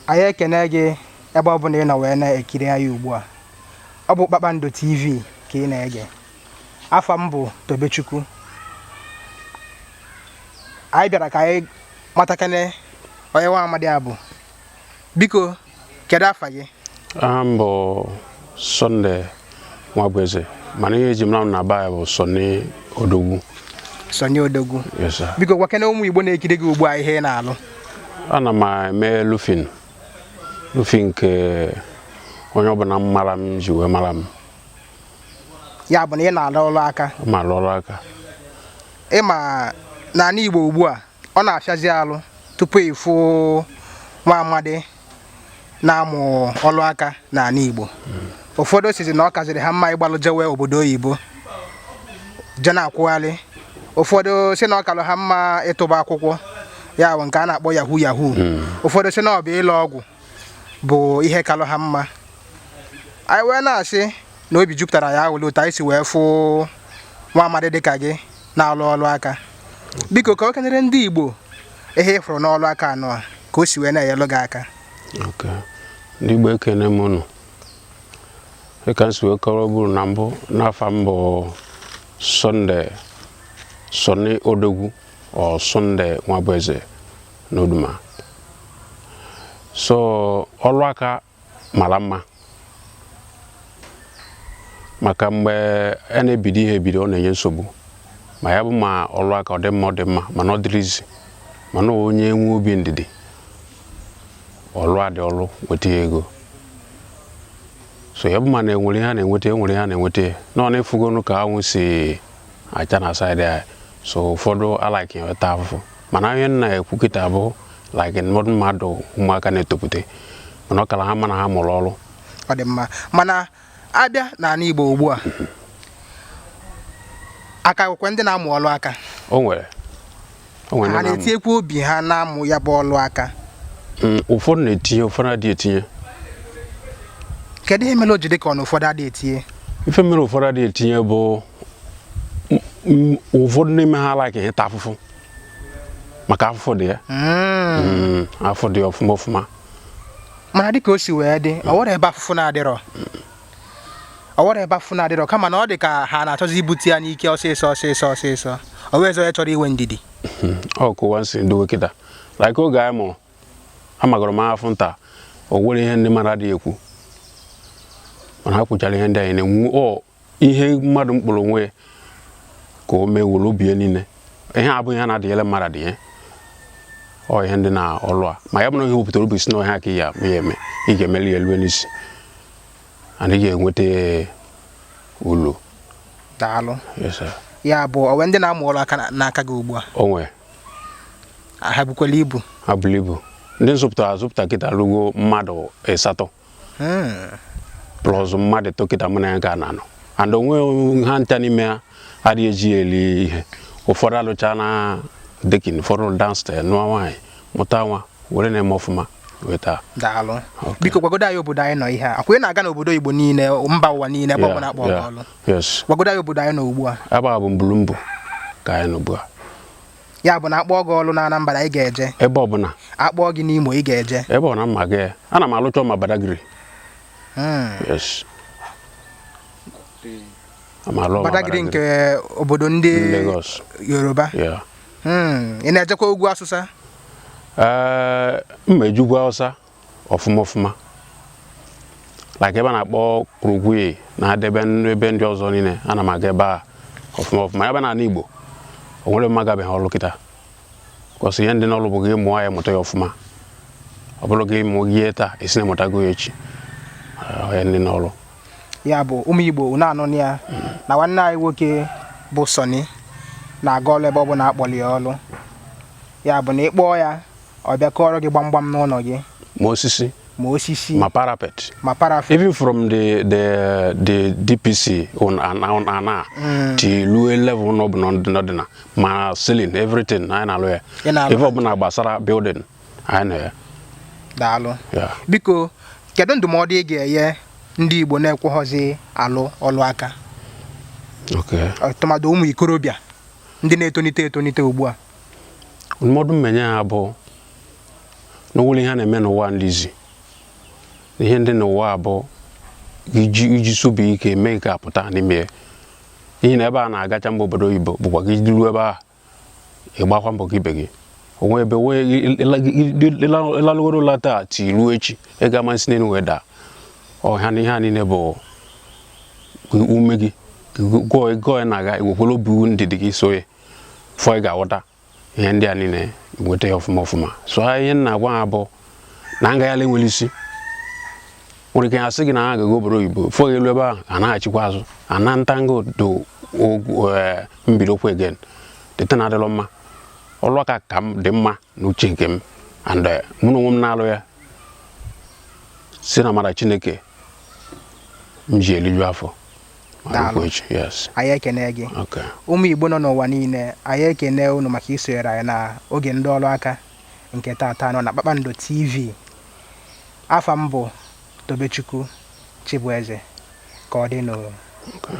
Anyị ekene gị ebe ọ bụla ị nọ wee na-ekiri anyị ugbu a. Ọ bụ Kpakpando TV ka ị na-ege. Afa m bụ Tobechukwu. Anyị bịara ka anyị matakene onye nwa amadi a bụ. Biko, kedu afa gị? Aha m bụ Sunday Nwabueze, mana ihe eji mara m na be anyị bụ Sunny Odogwu. Sunny Odogwu. Yes, sir. Biko, gwakene ụmụ Igbo na-ekiri gị ugbu a ihe ị na-alụ. Ana m eme roofing, roofing nke onye ọbụla m mara m ji wee mara m. Ya bụ na ị na-alụ ọrụ aka? Ma alụ ọrụ aka. Ịma n'ala Igbo ugbu a, ọ na-afịazi alụ tupu ịfụ nwa amadi na-amụ ọrụ aka n'ala Igbo. Ụfọdụ sizi na ọ kaziri ha mma ịgbalụ jewe obodo oyibo je na-akwụgharị. Ụfọdụ si na ọ kalụ ha mma ịtụba akwụkwọ, ya bụ nke a na-akpọ yahoo yahoo. Ụfọdụ si na ọ bụ ịlụ ọgwụ bụ ihe kalụ ha mma. Anyị wee na-asị na obi jupụtara ya awụlụ otu anyị si wee fụ nwa amadi dịka gị na-alụ ọrụ aka. Biko, ka o kenere ndị Igbo ihe ị fụrụ n'ọrụ aka anọ a, ka o si wee na-enyelụ gị aka. Ok, ndị Igbo, ekene m unu. Dịka m si wee kọrọ buru na mbụ, n'afa m bụ Sunday Sunny Odogwu or Sunday Nwabueze n'Oduma. So ọrụ aka mara mma, maka mgbe a na-ebido ihe ebido, ọ na-enye nsogbu. Ma ya bụ ma ọrụ aka ọ dị mma, ọ dị mma, mana ọ dịrịzi mana onye nwe obi ndidi, ọrụ adị ọrụ nweta ya ego. So ya bụ ma na enwere ihe a na-enweta, enwere ihe a na-enweta ya na ọ na-efugonu ka anwụ si acha na side anyị. So ụfọdụ alike enweta afụfụ, mana ihe m na-ekwu kịta bụ like mmadụ ụmụaka na-etopụta, mana ọ kara ha mana ha mụrụ ọrụ. Ọ dị mma, mana abịa n'ala Igbo ugbu a, aka akwụkwọ ndị na-amụ ọrụ aka? O nwere, o nwere. Ha ndị na-amụ. Na-etinyekwa obi ha na-amụ ya bụ ọrụ aka? Ụfọdụ na-etinye, ụfọdụ adịghị etinye. Kedu ihe mere o ji dị ka ọ na ụfọdụ adịghị etinye? Ife mere ụfọdụ adịghị etinye bụ ụfọdụ n'ime ha like ịta afụfụ, maka afụfụ dị ya. Afụfụ dị ọfụma ọfụma. Mana dịka o si wee dị, ọ nwere ebe afụfụ na-adịrọ, ọ nwere ebe afụfụ na-adịrọ, kama na ọ dị ka ha na-achọzi ibute ya n'ike ọsịsọ ọsịsọ ọsịsọ. O wee onye chọrọ inwe ndidi. Ọ ka ụwa nsi dowe kịta, like oge anyị mụrụ, amagoro m afụ nta. O nwere ihe ndị mmadụ adịghị ekwu, mana ha kwuchara ihe ndị anyị na-enwu. Ọ ihe mmadụ mkpụrụ onwe ya ka o mee, were obi ya niile. Ihe abụghị ihe na-adịnyere mmadụ adịnye. Ọ ihe ndị na ọlụ a, ma ya bụ na ihe wepụtara obi si na ọhịa ka ị ya ya eme, ị ga-emeli ya elue n'isi and ị ga-enweta ulu. Daalụ. Yes, sir. Ya bụ onwe ndị na-amụ ọrụ aka n'aka gị ugbu a? O nwere. Ha bukwala ibu? Ha buru ibu. Ndị nzụpụtara azụpụta kịta rugo mmadụ 8 plus mmadụ 3 kịta mụ na ya ga na-anọ, and onwe ha ncha n'ime ha adịghị eji ya eri ihe. Ụfọdụ alụcha na decking, ụfọdụ downstairs, nụọ nwaanyị, mụta nwa, were na-eme ọfụma wee taa. Daalụ. Biko, gwagodo anyị obodo anyị nọ ihe a. Akwa ị na-aga n'obodo Igbo niile, mba ụwa niile, ebe ọ bụla akpọ gị ọlụ. Yes. Gwagodo anyị obodo anyị nọ ugbu a. Ebe a bụ Mbulumbu ka anyị nọ ugbu a. Ya bụ na akpọọ gị ọlụ na Anambra, ị ga-eje? Ebe ọbụla. Akpọọ gị n'Imo, ị ga-eje? Ebe ọ na mma gị, ana m alụcha ma Badagry. Yes, ama alụ ma. Badagry nke obodo ndị Lagos. Yoruba? Yeah. Ị na-ejekwa ugwu Awụsa? Ee, mma eje ugwu Awụsa ọfụma ọfụma, like ebe a na-akpọ Kurugwi na adebe ebe ndị ọzọ niile, ana m aga ebe a ọfụma ọfụma. Ebe na Igbo, o nwere mma agabeghị ọrụ kịta kọsị. Ihe ndị n'ọrụ bụ gị mụọ ya, mụta ya ọfụma. Ọ bụrụ gị mụọ gị taa, esi na mụtago ya echi. Ọ ya ndị n'ọrụ. Ya bụ ụmụ Igbo, unu anụ ya na nwanne anyị nwoke bụ Sunny na-aga ọrụ ebe ọ bụla akpọrọ ya ọrụ. Ya bụ na ị kpọọ ya, ọ bịa kọọrọ gị gbamgbam n'ụlọ gị. Ma osisi. Ma osisi. Ma parapet. Ma parapet. Even from the DPC on ana till ruo level nọ bụ n'ọdịna, ma ceiling, everything anyị na-alụ ya. Ị na-alụ. Ife ọbụla gbasara building, anyị na ya. Daalụ. Yeah. Biko, kedu ndụmọdụ ị ga-enye ndị Igbo na-ekweghọzi alụ ọlụ aka? Okay. Tụmadụ ụmụ ikorobịa ndị na-etonite etonite ugbu a. Ndụmọdụ mmenye ha bụ Na onwere ihe a na-eme n'ụwa ndị izi ihe ndị n'ụwa bụ iji iji sobi ike mee nke a pụta n'ime ya. N'ihi na ebe a na-agacha mba obodo oyibo bụkwa gị ruo ebe ahụ, ịgbakwa mbọ ka ibe gị onwe ebe wee ịlalụgoro ụla taa ti ruo echi, ị ga-ama nsi n'elu wee daa ọha. Na ihe a niile bụ ume gị gụọ gụọ ya na-aga, iwekwere obi ndidi gị so ya fọ, ị ga-aghọta ihe ndị a niile, nweta ya ọfụma ọfụma. So ihe m na-agwa ha bụ na nga ya enwere isi nwere ike asị gị na ha agaghị obodo oyibo fọ elu ebe ahụ, a na-achịkwa azụ ana ntango do mbidokwa again. Dịta na adịrọ mma. Ọrụ aka ka m dị mma n'uche nke m, and mụ na onwe m na-alụ ya si na amara Chineke m ji eliju afọ ma Daalụ. rukwa echi. Yes. Anyị ekene gị. Okay. Ụmụ Igbo nọ n'ụwa niile, anyị ekene unu maka isonyere anyị na oge ndị ọrụ aka nke tata nọ na Kpakpando TV. Afa m bụ Tobechukwu Chibueze. Ka ọ dị n'ụwa. Okay.